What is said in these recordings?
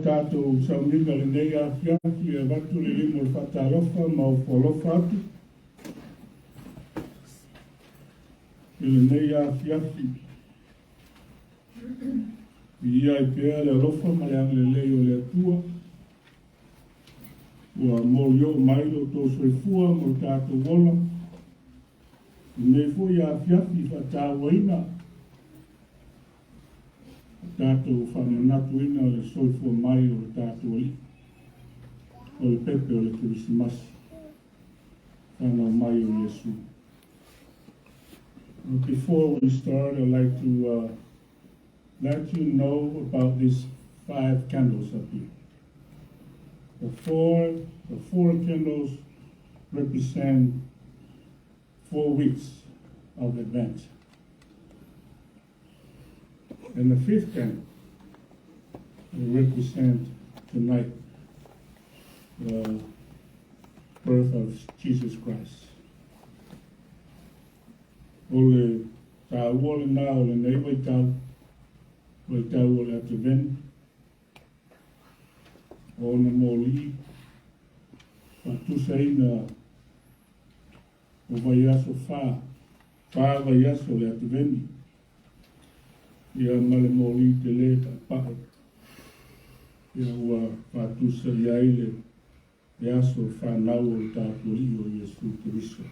Tatou sauniga i lenei afiafi e avatu le limu o le faatalofa ma ofo alofa atu i lenei afiafi. Viia ai pea le alofa ma le agalelei o le Atua ua molioo mai lo outou soifua ma lo tatou ola i lenei foi afiafi faatauaina tatou faamanatuina o le soifua mai o le tatou Alii, o le pepe o le Kerisimasi, whanau mai o Iesu. Before we start, I'd like to let you know about these 5 candles up here. The four candles represent 4 weeks of Advent. And the 5th candle will represent tonight the birth of Jesus Christ. O le tāua le nā o le nei waitau, waitau o le Ateveni, o ona mōli, whatusaina o vaiaso whā, whā vaiaso le Ateveni, ia ma le mōli te le pae, ia ua whatusa i ai le aso whanau o le tātua o Iesu Keriso.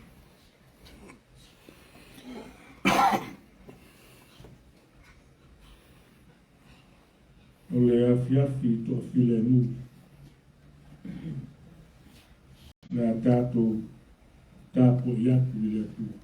O le afiafi i toa file mu. Le a tātou tāpo i atu i le Atua.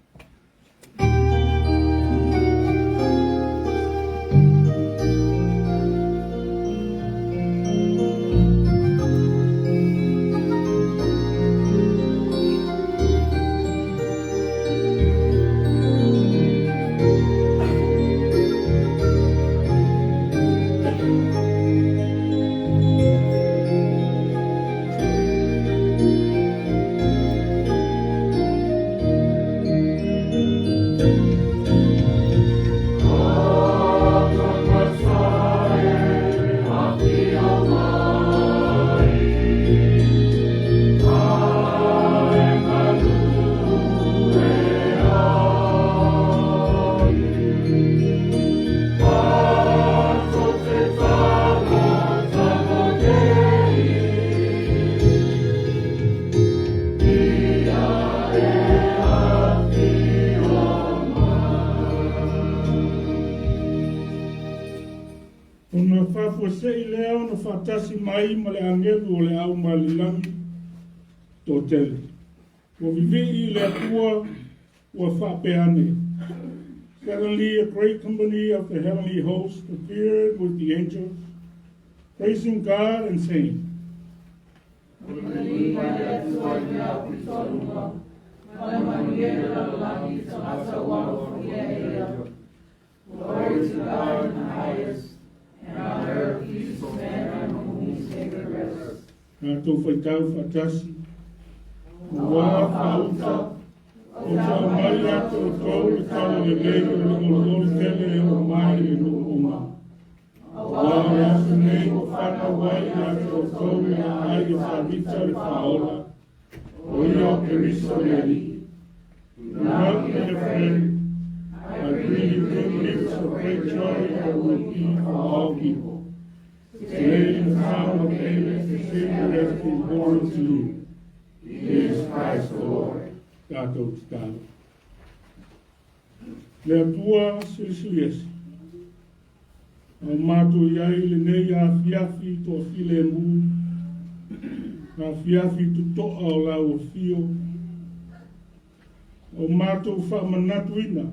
Ona faafuasei lea ona faatasi mai ma le agelu o le au malilangi toatele. Ua vivii i le Atua ua faapea ane. Suddenly a great company of the heavenly host appeared with the angels, praising God and saying, Glory to God in the highest, and on earth peace to men on whom his favor rests. Tātou whaitau whatasi, ua whauta, o tau mai atu o tōu le tala le lei o le ololi tele o mai le nu'uma. Ua o le aso nei o whanau ai atu o tōu le ai o whavita le whaola, o ia o Keriso le Alii. Do not be afraid. I bring you good news of great joy that will be for all people. Today in the town of David, the Savior has been born to you. He is Christ the Lord. Tātou tatalo. Le Atua silisili ese. Au mātou i ai le nei afiafi toa file mu. Ngā fiafi tutoa o lau o fio. Au mātou whaamanatuina.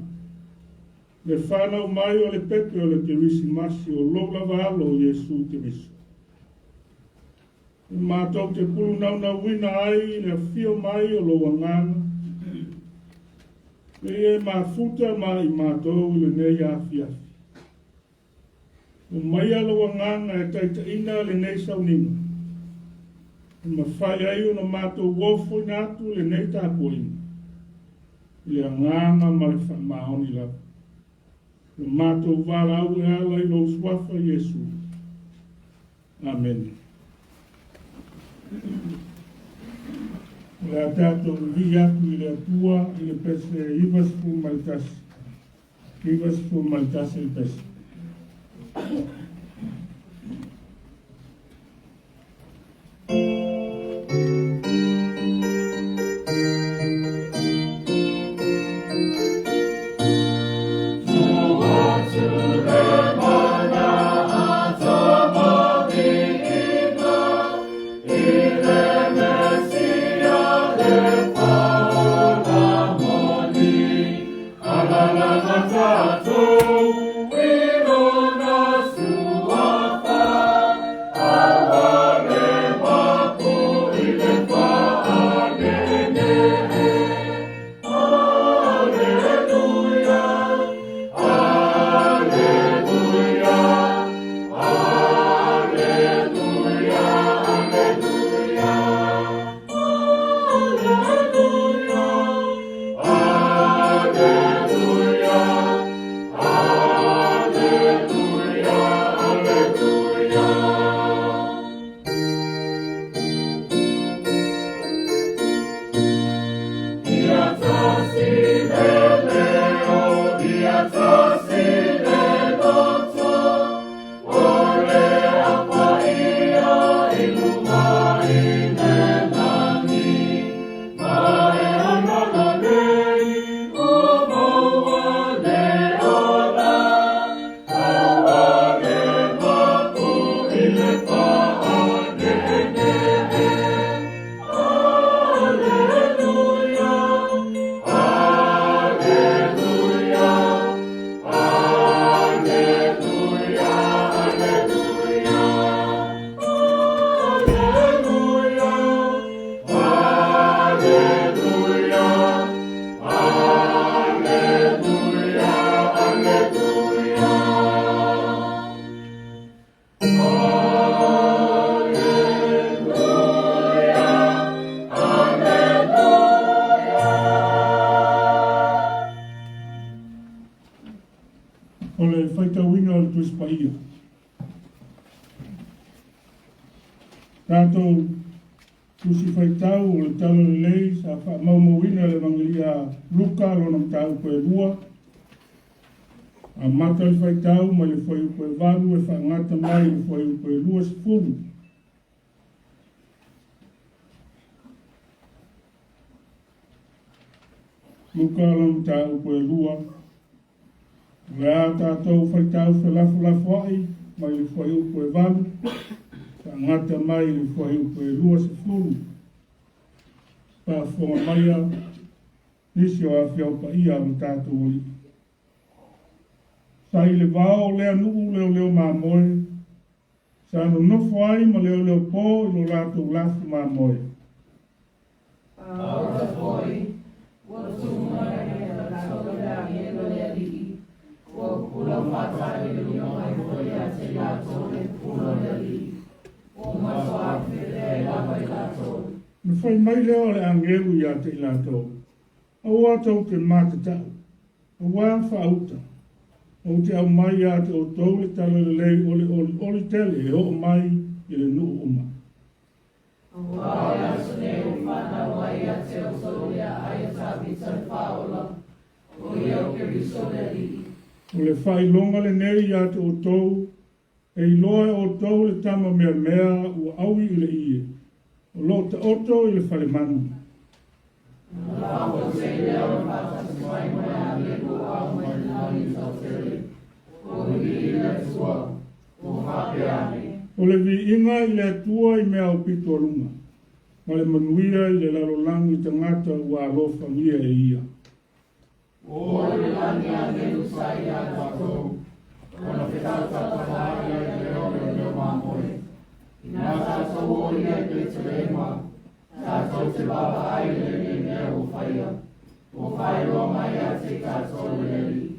Le whanau mai o le pepe o le Kerisimasi o lou lava alo o Iesu Keriso. E mātou te pulu naunauina ai le afio mai o lou anganga. Me e mafuta ma i mātou i lenei afiafi. O mai a lou anganga e taitaina lenei sauniga. E mawhai ai ona mātou ofo ina atu lenei tāpoina. I le anganga ma le whaamaoni lava. O mātou wālau e ala i lou suafa Iesu. Amene. O le a tatou vivii atu i le Atua i le pese 91. 91 le pese. O le faitauina o le Tusi Paia. Tatou Tusi Faitau o le Tala Lelei sa faamaumauina e le Evagelia a Luka lona mataupu e 2. Amata le faitau mai le fuaiupu e 8 e faagata mai le fuaiupu e 20. Luka lona mataupu e 2. O le a tatou faitau felafolafoai mai le fuaiupu e 8, faagata mai le fuaiupu e 20. Faafofoga maia nisi o afio paia o le tatou Alii. Sa i le vao o lea nuu leoleo mamoe, sa nonofo ai ma leoleo po i lo latou lafu mamoe. Aota foi, ua tumu mai ia tatou le agelu a le Alii, ua pupula faatavelio mai foi ia te i latou le pupula o le Alii, ua matua fefelea lava i latou. Na fai mai lea o le agelu ia te i latou, aua tou te matatau, aua faauta, ou te aumai ia te outou le tala lelei o le olioli tele e oo mai i le nuu uma. Aua o le aso nei ua fanau ai ia te outou le aai a Tavita le Faaola, o ia o Keriso le Alii. O le faailoga lenei ia te outou, e iloa e outou le tama meamea ua aui i le ie, o loo taoto i le falemanu. Na faafoutei lea o le faatasi mai ma le agelu o ao mai le lagi tautele, ua vivii le Atua, ua faapea ane. O le viiga i le Atua i mea aupito aluga, ma le manuia i le lalolagi tagata ua alofagia e ia. O le lagi agelu sa ia tatou, ona fetautautaai ai lea o leoleo mamoe. Ina tatou o ia i Petelema, tatou te vaavaai i lenei mea ua faia, ua faailoa mai ia te i tatou e le Alii.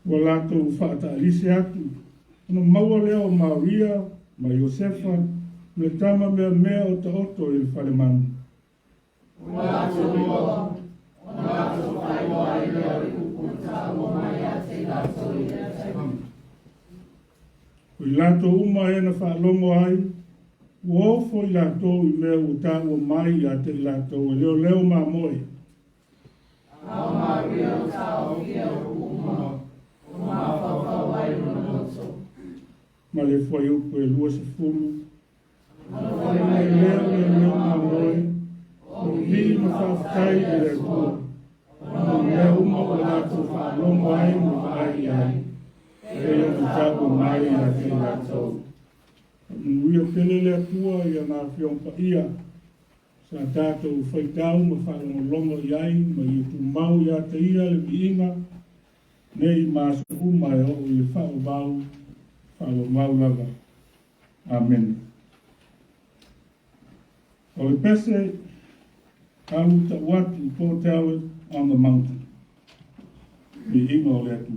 Ua latou faataalise atu, ona maua lea o Maria ma Iosefa ma le tama meamea o taoto i le falemanu. Ua latou iloa, ona latou faailoa ai lea o le upu na taua mai ia te i latou i lea taimi. O i latou uma e na faalogo ai, Ua ofo i latou i mea ua taua mai ia te i latou e leoleo mamoe. A o Maria ua taofia upu uma, ua mafaufau ai lona loto. Ma le fuaiupu e 20. Ona fai mai lea o leoleo mamoe, O vivii ma faafetai i le Atua, ona o mea uma ua latou faalogo ai ma vaai i ai, e pei ona taua mai ia te i latou. Faamanuia tele le Atua i ana Afioga Paia sa tatou faitau ma faalogologo i ai ma ia tumau ia te Ia le viiga nei ma aso uma e oo i le faavavau, faavavau lava. Amene. O le pese alu ta'u atu, go tell it on the mountain. Viiga o le Atua.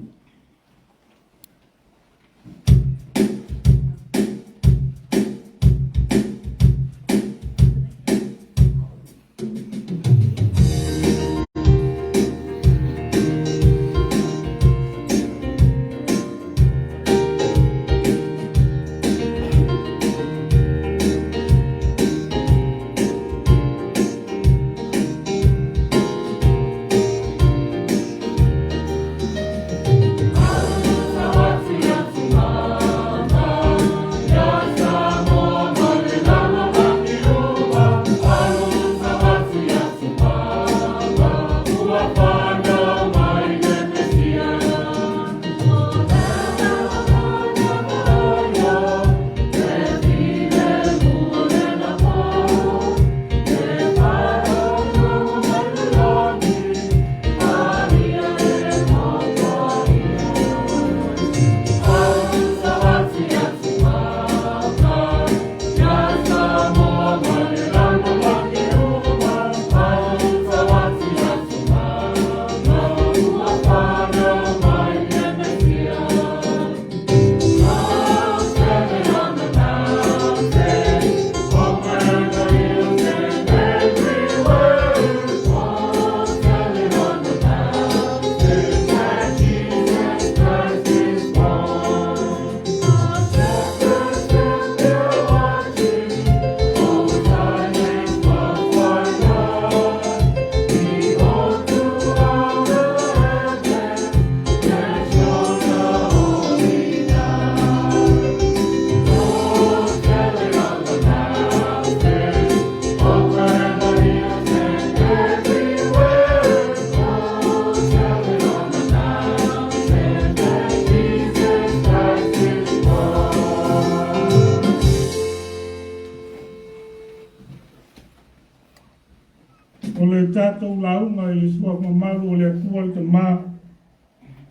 O le tatou lauga i le suafa mamalu o le Atua le Tama,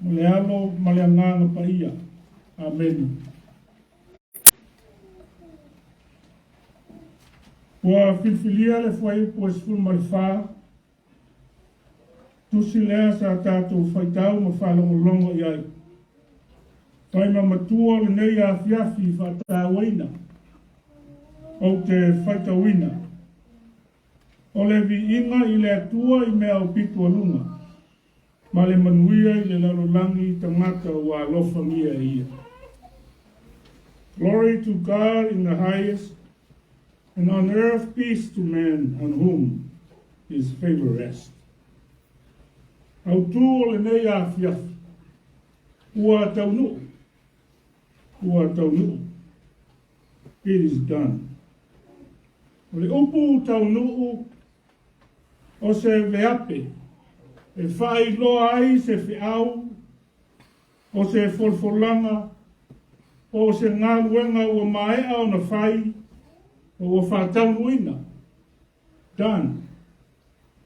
ma le Alo ma le Agaga Paia. Amene. Ua filifilia le fuaiupu e 14, tusi lea sa tatou faitau ma faalogologo i ai. Fai ma matua o lenei afiafi faatauaina, ou te faitauina. O le viiga i le Atua i mea aupito aluga, ma le manuia i le lalolagi i tagata ua alofagia e Ia. Glory to God in the highest, and on earth peace to men on whom his favor rests. Autū o lenei afiafi, ua taunuu, ua taunuu. It is done. O le upu taunuu o se veape e faailoa ai se feau o se folafolaga po o se galuega ua maea ona fai o ua faataunuuina. Done,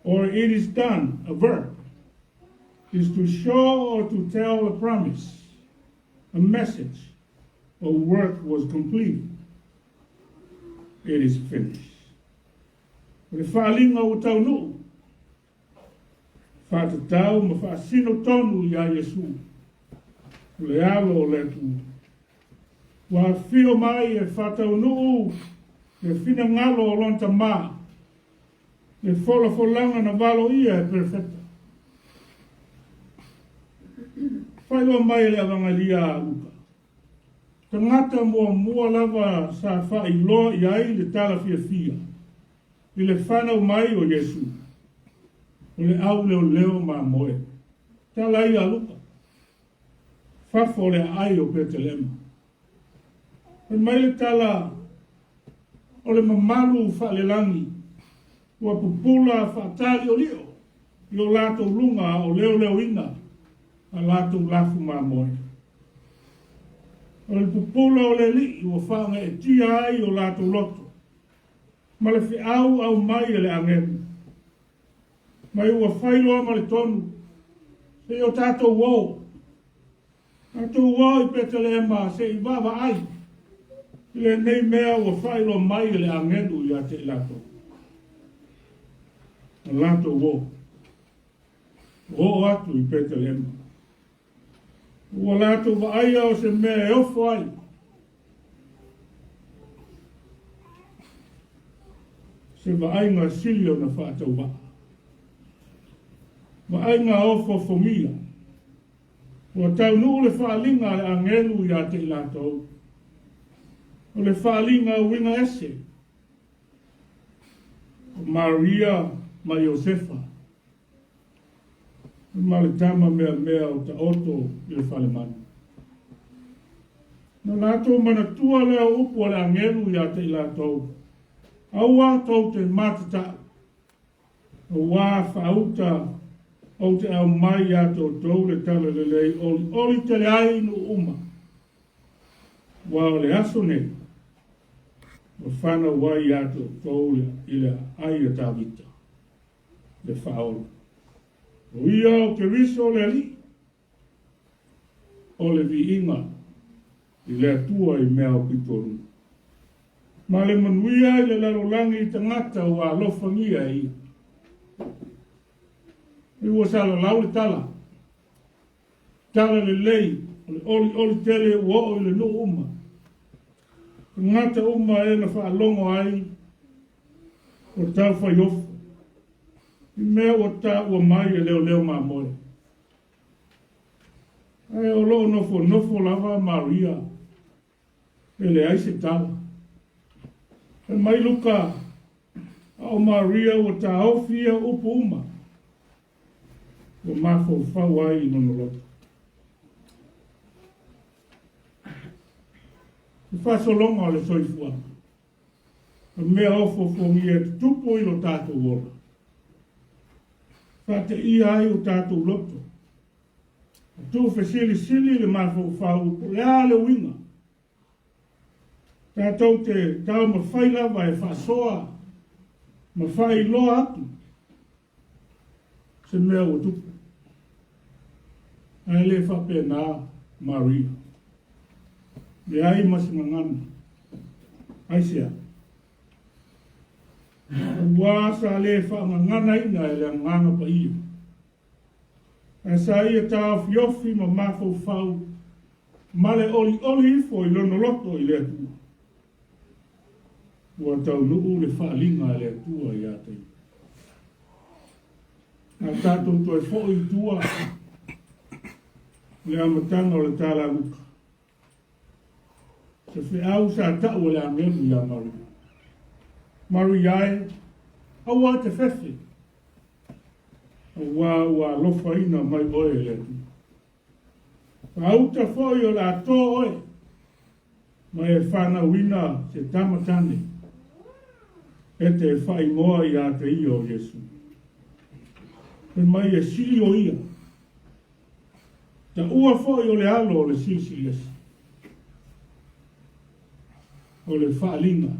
or it is done, a verb, is to show or to tell a promise, a message, or work was completed. It is finished. O le faaaliga ua taunuu, faatatau ma faasino tonu iā Iesu, o le Alo o le Atua. Ua afio mai e faataunuu le finagalo o lona Tama, le folafolaga na valoia e perofeta. Faailoa mai e le Avagalia a Luka. Tagata muamua lava sa faailoa i ai le tala fiafia i le fanau mai o Iesu, o le au leoleo mamoe. Tala ia a Luka, fafo o le aai o Petelema. Fai mai le tala o le mamalu faalelagi ua pupula faataliolio i o latou luga a o leoleoina a latou lafu mamoe. O le pupula o le Alii ua faaogaetia ai o latou loto, ma le feau aumai e le agelu. Mai ua fai loa ma le tonu, se i o tatou o, tatou o i Petelehema se i vaavaai i lenei mea ua faailoa mai e le agelu ia te i latou. Na latou o, oo atu i Petelehema. Ua latou vaaia o se mea e ofo ai. Se vaaiga sili ona faatauvaa. Vaaiga ofoofogia. Ua taunuu le faaaliga a le agelu ia te i latou. O le faaaliga uiga ese. O Maria ma Iosefa ma le tama meamea o taoto i le falemanu. Na latou manatua lea o upu a le agelu ia te i latou, Aua tou te matatau, auā faauta ou te aumai ia te outou le tala lelei olioli tele ai i nuu uma, aua o le aso nei ua fanau ai ia te outou i le aai a Tavita le Faaola. O ia o Keriso le Alii, o le viiga i le Atua i mea aupito o luga. Ma le manuia i le lalolagi i tagata ua alofagia e ia. I ua salalau le tala, tala lelei o le olioli tele ua oo i le nuu uma. Tagata uma e na faalogo ai ua taufaiofu i mea ua taua mai e leoleo mamoe. Ae o lo o nofonofo lava Maria e leai se tala. Fai mai Luka, a o Maria ua taofi ia upu uma, ua mafaufau ai i lona loto. Le faasologa o le soifuaga, o mea ofoofogia e tutupu i lo tatou ola, faateia ai o tatou loto, tuufesilisili le mafaufau po o le a le uiga. Tatou te taumafai lava e faasoa ma faailoa atu se mea ua tupu. Ae le faapena Maria. Leai ma se gagana. Aisea? Aua sa le faagaganaina e le Agaga Paia. Ae sa ia taofiofi ma mafaufau ma le olioli ifo i lona loto i le Atua. Ua taunuu le faaaliga a le Atua ia te ia. A tatou toe foi i tua i le amataga o le Tala a Luka, se feau sa tau e le agelu iā Maria. Maria e, aua te fefe, auā ua alofaina mai oe e le Atua. Faauta foi o le a tō oe ma e fanauina se tama tane e te faaigoa iā te ia o Iesu. Fai mai e sili o ia. Taua foi o le alo o le Silisili Ese. O le faaaliga.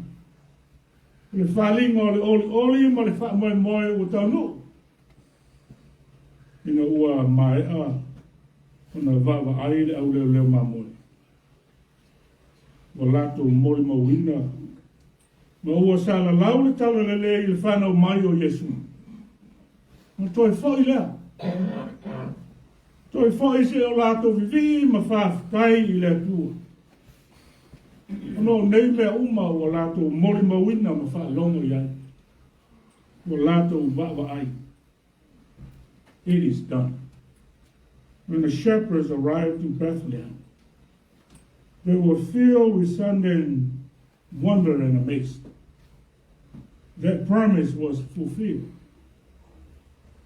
O le faaaliga o le olioli ma le faamoemoe ua taunuu ina ua maea ona vaavaai le auleoleo mamoe. Ua latou molimauina ma ua salalau le talalelei i le fanau mai o Iesu. Ona toe foi lea. Toe foi se o latou vivii ma faafetai i le Atua. Ona o nei mea uma ua latou molimauina ma faalogo i ai. Ua latou vaavaai. It is done. When the shepherds arrived to Bethlehem, They were filled with sudden wonder and amazed. That promise was fulfilled.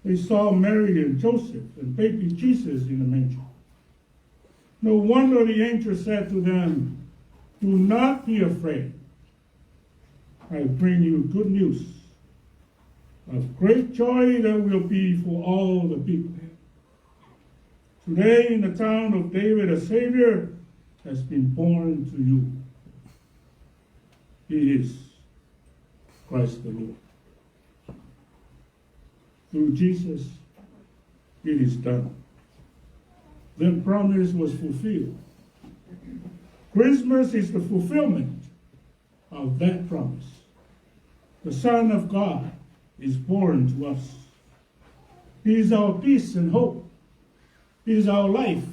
They saw Mary and Joseph and baby Jesus in the manger. No wonder the angel said to them, Do not be afraid. I bring you good news of great joy that will be for all the people. Today in the town of David, a Savior has been born to you. He is Christ the Lord. Through Jesus, it is done. The promise was fulfilled. Christmas is the fulfillment of that promise. The Son of God is born to us. He is our peace and hope. He is our life.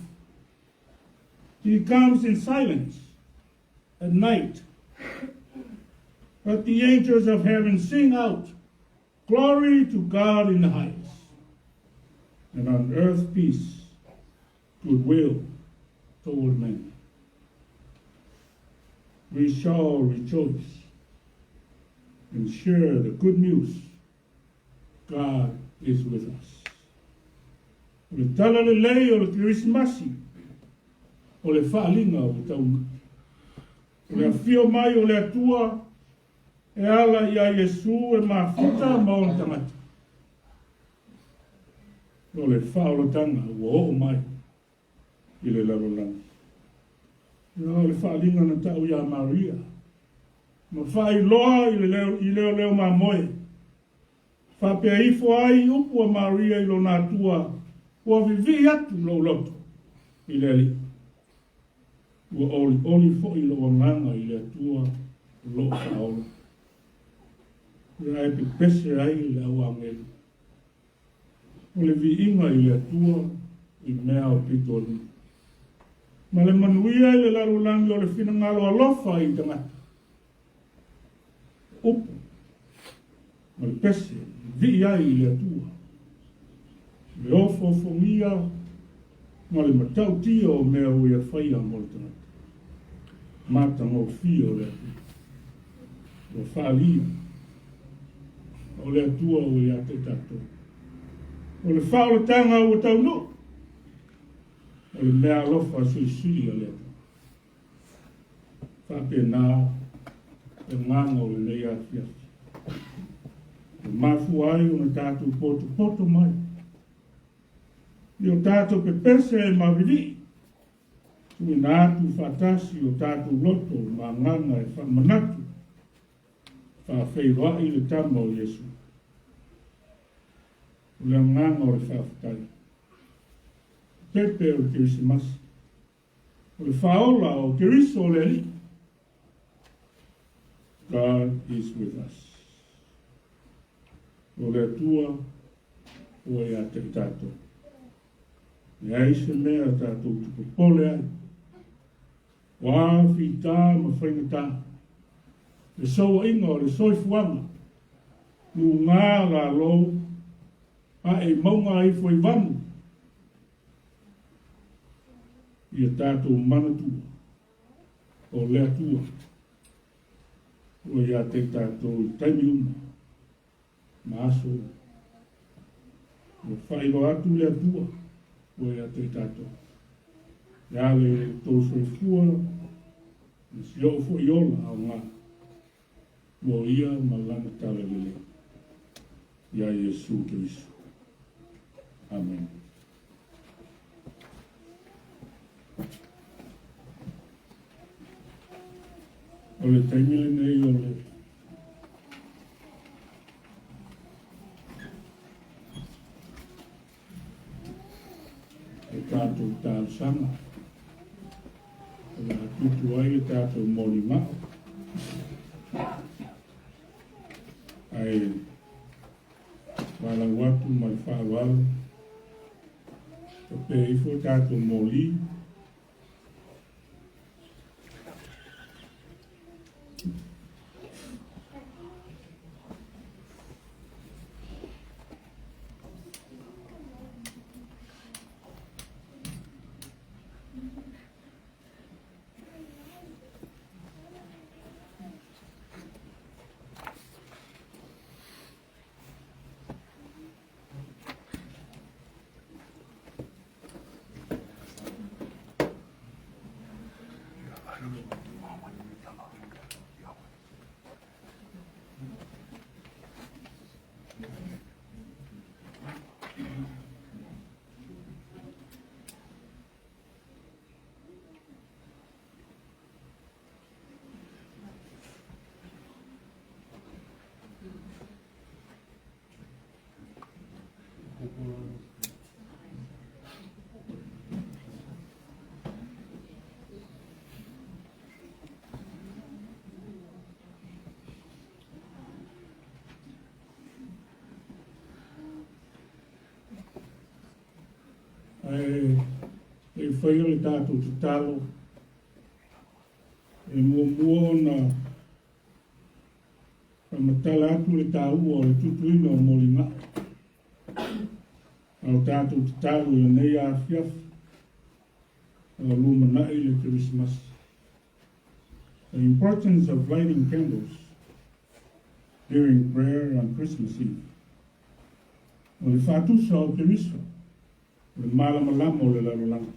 He comes in silence at night. But the angels of heaven sing out, Glory to God in the highest, and on earth peace, goodwill toward men. We shall rejoice and share the good news. God is with us. O le tala lelei o le Kerisimasi, o le faaaliga ua taunuu. O le afio mai o le Atua e ala ia Iesu e mafuta ma ona tagata. O le faaolataga ua oo mai i le lalolagi. O le faaaliga na tau ia Maria, ma faailoa i le i leo mamoe. Faapea ifo ai upu a Maria i lona Atua, ua vivii atu lou loto i le Alii. Ua olioli foi lou agaga i le Atua o loo faaola. Ia ae pepese ai le au agelu. O le viiga i le Atua i mea o pito i luga. Ma le manuia i le lalolagi o le finagalo alofa i tagata. Upu ma le pese vii ai i le Atua. Le ofoofogia ma le matautia o mea ua ia faia mo le tagata. Matagofie o le Atua. Ua faalia o le Atua ua ia te tatou. O le faaolataga ua taunuu. O le mea alofa silisili a le Atua. Faapena le agaga o lenei afiafi. Ua mafua ai ona tatou potopoto mai. I o tatou pepese e mavilii. Tuuina atu faatasi o tatou loto ma agaga e faamanatu. Faafeiloai le tama o Iesu. O le agaga o le faafetai. Pepe o le Kerisimasi. O le faaola o Keriso o le Alii. God is with us. O le Atua ua ia te i tatou. Leai se mea tatou te popole ai. O a fita ma faigata. Le sauaiga o le soifuaga. Lugā lalo ae i mauga ifo i vanu. Ia tatou manatua o le Atua ua ia te i tatou i taimi uma ma aso uma. Ua faailoa atu le Atua ua ia te i tatou. Ia le tou soifua ma si oo foi ola aoga mo ia ma lana tala lelei. Ia Iesu Keriso. Amen. O le taimi lenei o le e tatou talosaga o le a tutu ai le tatou molimau ae valaau atu ma le faaaloalo faapea ifo tatou moli. Ae le i faia le tatou tatalo, e muamua ona faamatala atu le taua o le tutuina o moliga. A o tatou tatalo i lenei afiafi, a o lumanai le Kerisimasi. The importance of lighting candles during prayer on Christmas Eve. O le faatusa o Keriso, o le malamalama o le lalolagi.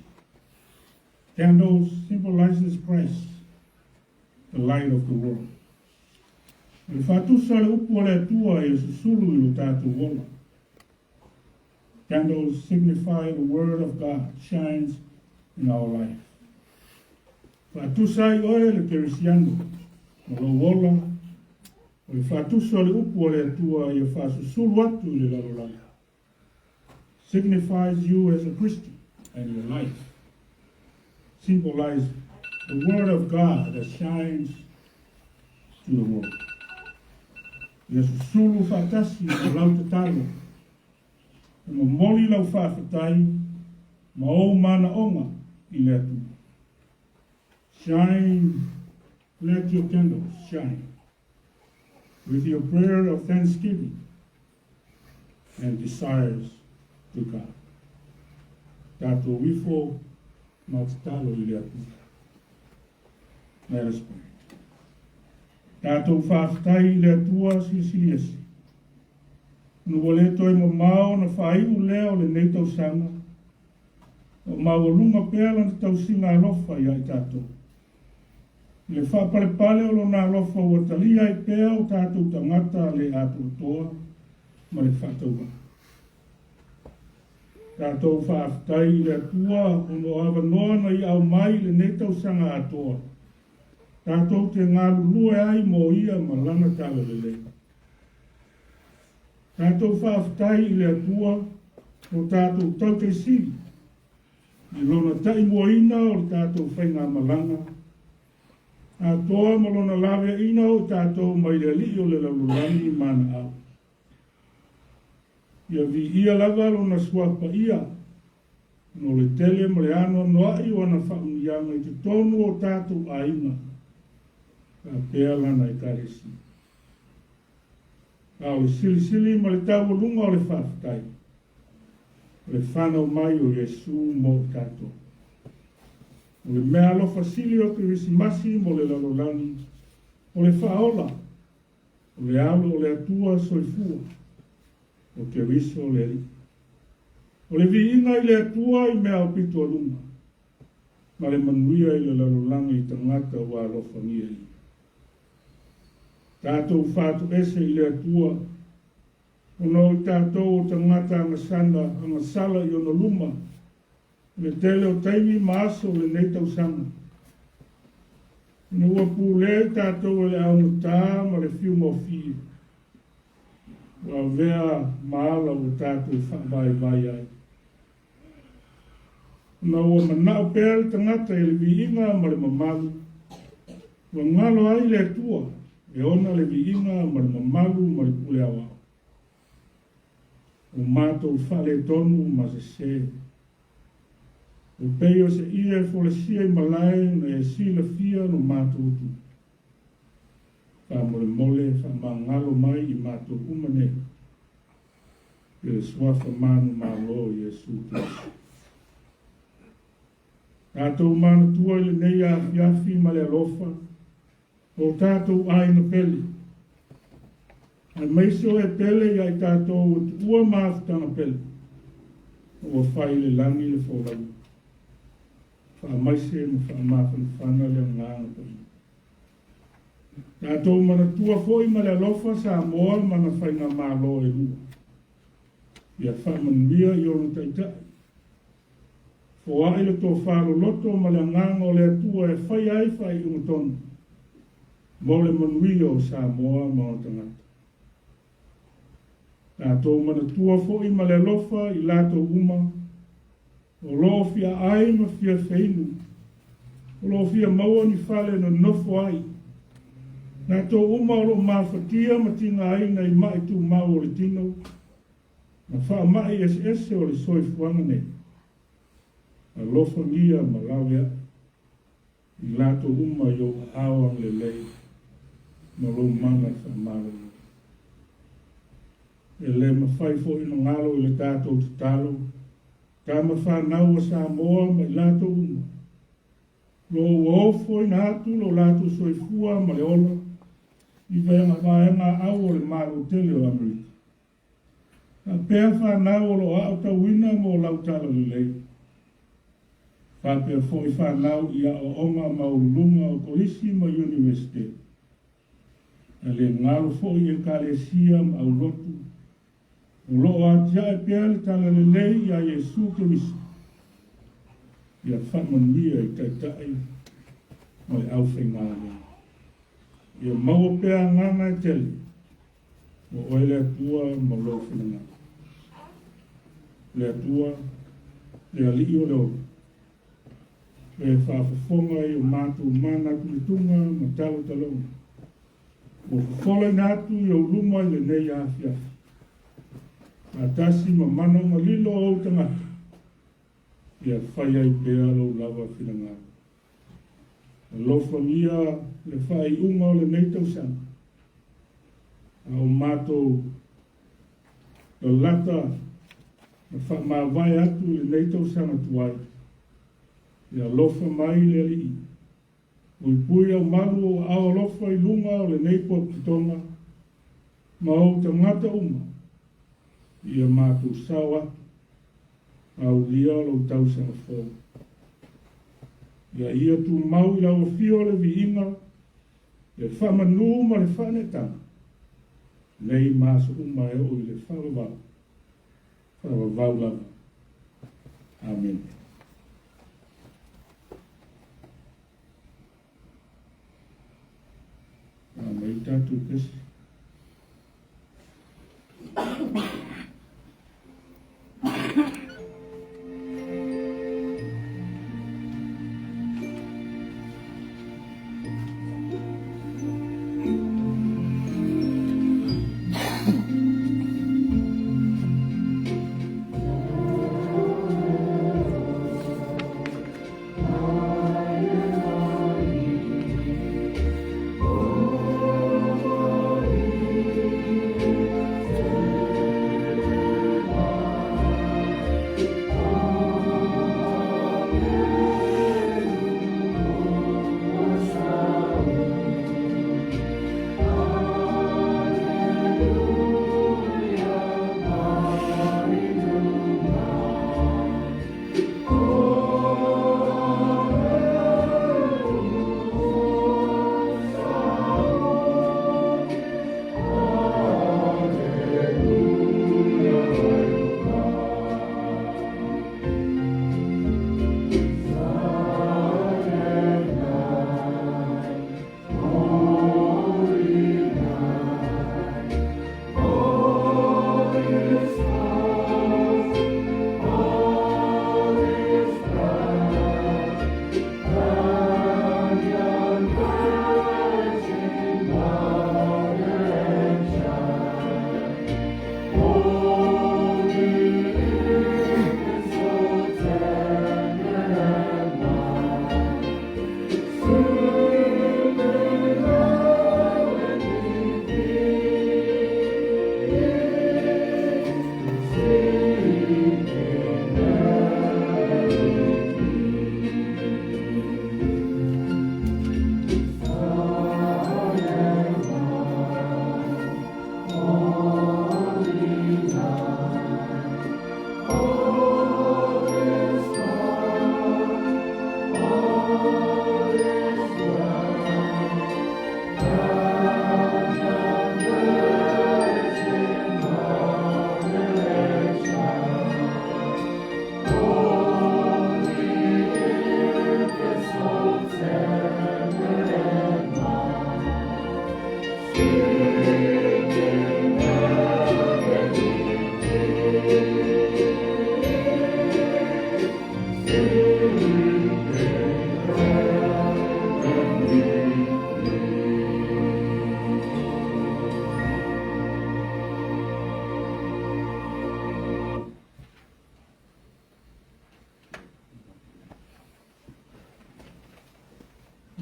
Candles symbolizes Christ, the light of the world. O le faatusa o le upu a le Atua ia susulu i lo tatou ola. Candles signify the word of God shines in our life. Faatusa ai oe le Kerisiano ma lou ola, o le faatusa o le upu a le Atua ia faasusulu atu i le lalolagi. Signifies you as a Christian and your life. Symbolize the word of God that shines to the world. Ia susulu faatasi ma lau tatalo, e momoli lau faafetai ma ou manaoga i le Atua. Shine, let your candles shine with your prayer of thanksgiving and desires to God. Tatou ifo ma tatalo i le Atua. Let us pray. Tatou faafetai i le Atua Silisili Ese. Ona ua le toe mamao ona faaiu lea o lenei tausaga, o maualuga pea lana tausiga alofa ia i tatou. I le faapalepale o lona alofa ua talia ai pea o tatou tagata le atoatoa ma le faatauvaa. Tatou faafetai i le Atua ona o avanoa na ia aumai i lenei tausaga atoa, tatou te galulue ai mo ia ma lana talalelei. Tatou faafetai i le Atua o tatou tautaisili i lona taimuaina o le tatou faigamalaga atoa ma lona laveaiina o tatou mai le alii o le lalolagi ma ana au. Ia viia lava lona suafa paia, ona o le tele ma le anoanoai o ana faamanuiaga i totonu o tatou aiga faapea lana Ekalesia. A o le silisili ma le taualuga o le faafetai, o le fanau mai o Iesu mo i tatou. O le mea alofa sili o Kerisimasi mo le lalolagi, o le faaola, o le alo o le Atua soifua, o Keriso le Alii. O le viiga i le Atua i mea aupito a luga, ma le manuia i le lalolagi i tagata ua alofagia ia. Tatou faatoese i le Atua, ona o i tatou o tagata agasala, agasala i ona luma, i le tele o taimi ma aso o lenei tausaga. Ina ua pulea i tatou e le aogatā ma le fiugofie, ua avea ma ala ua tatou faavaivai ai. Ona ua manao pea le tagata i le viiga ma le mamalu, ua galo ai le Atua e ona le viiga ma le mamalu ma le pule aoao. Ua matou faaletonu ma sesē. Ua pei o se ie e folasia i malae ona e silafia lo matou tu. Faamolemole faamagalo mai i matou uma nei i le suafa manumalo o Iesu Keriso. Tatou manatua i lenei afiafi ma le alofa o tatou aiga pele, aemaise o e pele ia i tatou ua tuua mafutaga pele, ua fai i le lagi le folauga. Faamaise ma faamafanafana le agaga paia. Tatou manatua foi ma le alofa Samoa ma ana faigamalo e lua. Ia faamanuia i ona taitai. Foai le tofa loloto ma le agaga o le Atua e faia ai faaiuga tonu mo le manuia o Samoa ma ona tagata. Tatou manatua fo'i ma le alofa i latou uma o loo fia ai ma fia feinu, o loo fia maua ni fale nonofo ai, latou uma o loo mafatia ma tigaina i ma'i tumau o le tino ma faama'i eseese o le soifuaga nei. Alofagia ma laveai i latou uma i ou aao agalelei ma lou mana faamalolo. E le mafai foi ona galo i le tatou tatalo tama fanau a Samoa ma i latou uma lo ua ofoina atu lo latou soifua ma le ola i vaega au o le Malo tele o Amerika. Faapea fanau o loo aotauina mo lau talalelei. Faapea foi fanau i aoaoga maualuluga o Kolisi ma Iunivesite. E le galo foi Ekalesia ma aulotu o loo atiae pea le talalelei ia Iesu Keriso. Ia faamanuia i taitai ma le aufaigaluega. Ia maua pea agaga e tele o oe le Atua ma lou finagalo. Le Atua, le Alii o le ola, e faafofoga i o matou manatunatuga ma talotaloga, ua fofolaina atu i ou luma i lenei afiafi, faatasi ma manaoga lilo o ou tagata, ia fai ai pea lou lava finagalo. Alofagia le faaiuga o lenei tausaga, a o matou lalata ma faamavae atu i lenei tausaga tuai, ia alofa mai le Alii, puipui au malu o aao alofa i luga o lenei potopotoga ma ou tagata uma, ia matou sao atu, aulia lou tausaga fou. Ia ia tumau i lau afio le viiga, le faamanu ma le faaneetaga, nei ma aso uma e oo i le faavavau, faavavau lava. Amene. Mai tatou pese.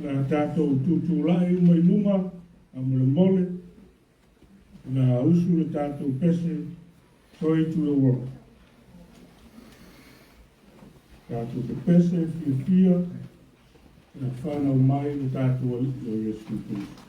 O le a tatou tutulai uma i luga, faamolemole, o le a usu le tatou pese, Joy to the World. Tatou pepese fiafia, na whanau mai le tatou Alii o Iesu Keriso.